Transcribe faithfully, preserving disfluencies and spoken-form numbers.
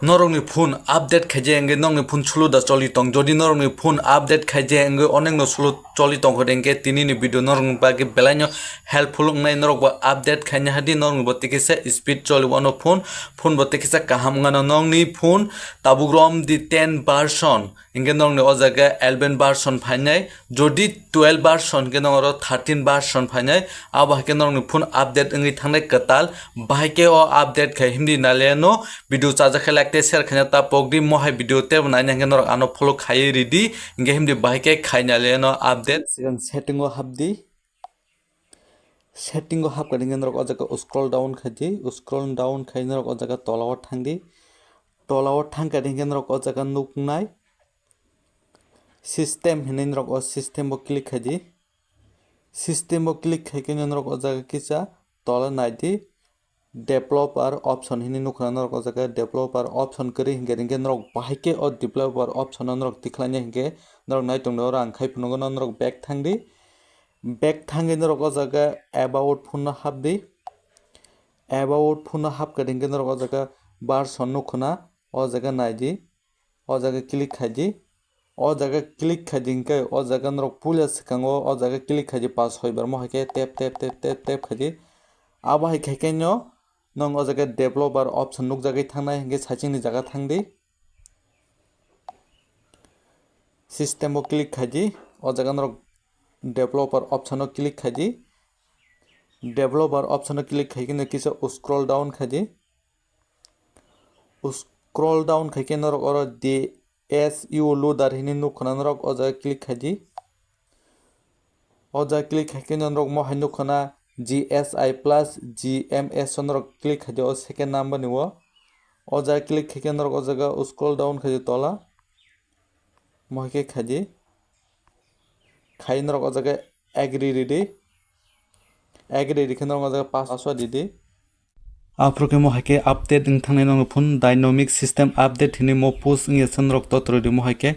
Norokni phone update khaijak hwnkhe nokni phone slow da choli tong. Jodi norokni phone update khaijak hwnkhe onekno slow choli tongkha hwnkhe tinini video norokni bagwi belaino helpful wngnai. Norokbo update khaina hadi noroknibo tikisa speed choli wano phone, phonebo tikisa kaham wngano. Nokni phone tabuk romdi ten version, hwnkhe norokni o jaga eleven version phainai. Jodi twelve version hwnkhe norok thirteen version phainai. Abo hai khe norokni phone update wngwi thangnai kwtal. Bahai khe o update khai himdi naliano video chajak khe like tei share khaina ta pokdi. Mohai video tebo naina hwnkhe norok ano follow khaiwi ridi. Hwnkhe himdi bahai khe khai naliano update. Sigang setting o hapdi. Setting o hapkha hwnkhe norok o jaga scroll down khaidi. Scroll down khai norok o jaga tola o thangdi. Tola o thangkha hwnkhe norok o jaga nuknai system hinwi norok o system o click khaidi. System o click khai khe norok o jaga kisa tola naidi. Developer option hinwi nukha norok o jaga. Developer option kwrwi hinkhe, hinkhe norok bahai khe o developer option o norok tikhlaina hinkhe norok nai tongdi. Oro ang khai phunukgo norok back thangdi. Back thangwi norok o jaga about phone no hapdi. About phone no hapkha hwnkhe norok o jaga version nukha na, o jaga naidi. O jaga click khaidi. O jaga click khaidi hwnkhe o jaga norok puila swkango o jaga click khaidi pas soi bar mo hai khe tap tap tap tap tap khaidi. Abo hai khai khe no nong o jaga developer option nukjagwi thangnai hwnkhe saichingni jaga thangdi. System o click khaidi. O jaga norok developer option o click khaidi. Developer option o click khai khe no kisa scroll down khaidi. Scroll down khai khe norok oro D S U loader hinwi nukha na norok o jaga click khaidi. O jaga click khai khe norok mo hai nukha na G S I plus G M S o norok click khaidi o second number ni o. O jaga click khai khe norok o jaga scroll down khaidi tola. Mo hai khe khaidi. Khai norok o jaga agree ridi. Agree rikhe norok o jaga pass aswa didi. Aphuru khe mo hai khe update wng thangnai nokni phone dynamic system update hinwi mo push wngya se norok totroi rimo hai khe.